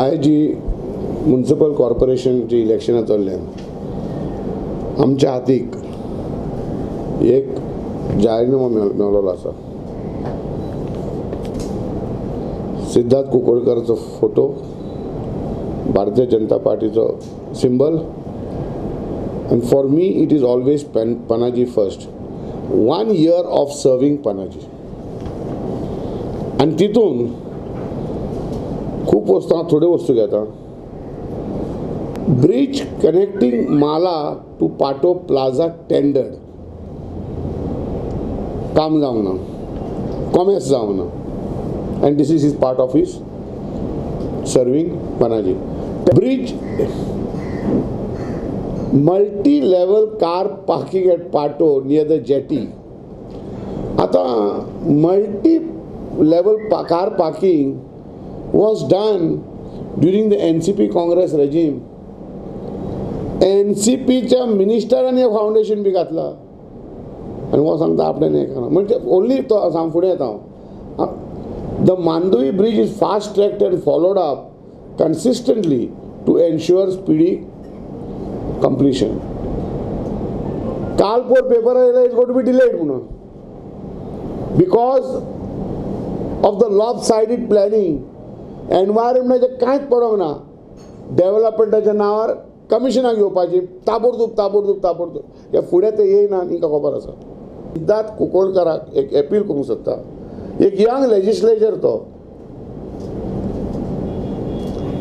आयज जी म्युनिसिपल कॉर्पोरेशनची इलेक्शनां चल्ल्यान आमच्या हातीक एक जाहीरनामो मेळलेलो आसा. Siddharth कुंकळकरचो photo, Bharatiya Janata पार्टीचो symbol, and for me it is always Panaji first. 1 year of serving Panaji. आनी तितून खूब वस्तू हांव थोड्यो वस्तू घेता. Bridge connecting Mala to Patto plaza tendered, काम जावंक ना, कॉमेस जावंक ना, and this is part of his serving Panaji. Bridge multi level car parking at Patto near the jetty. आतां multi level car parking was done during the NCP Congress regime. एनसीपीच्या मिनिस्टरान हें foundation बी घातलां आनी हो सांगता आपणें हें केलां. म्हणजे ओन्ली तो सांग फुडें येता हांव. The Mandovi bridge is fast tracked and followed up consistently to ensure speedy completion. काल पोर पेपर आयला is got to be delayed म्हणून because of the lopsided planning. एनवायरमेंटाचें कांयच पडोंक ना, डेवलपमेंटाच्या नांवार कमिशनाक घेवपाची ताबडतोब ताबडतोब ताबडतोब. हे फुडें तें येयना हिंकां खबर आसा. सिद्धार्थ कुंकळकराक एक एपील करूंक सोदता, एक यंग लेजिस्लेचर तो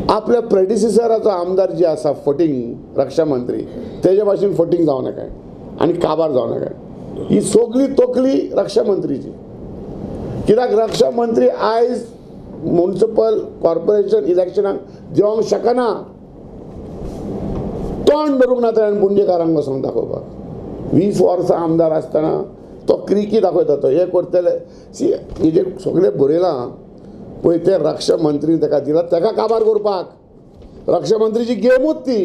आपल्या प्रेडिसिसराचो आमदार जे आसा फटींग रक्षा मंत्री तेजे भाशेन फटींग जावं नाका आनी काबार जावं नाका. ही सगळी तकली रक्षा मंत्रीची. कित्याक रक्षा मंत्री आयज म्युनिसिपल कॉर्पोरेशन इलेक्शनाक देवंक शकना, तोंड धरूंक ना ताणें पुंजेकारांक वचोन दाखोवपाक. 20 वर्सां आमदार आसतना तो क्रिकी दाखयता, तो हें करतले. सी हेजेर सगळें बरयलां पळय, तें रक्षा मंत्री ताका दिला ताका काबार करपाक. रक्षा मंत्रीची गेमूच ती.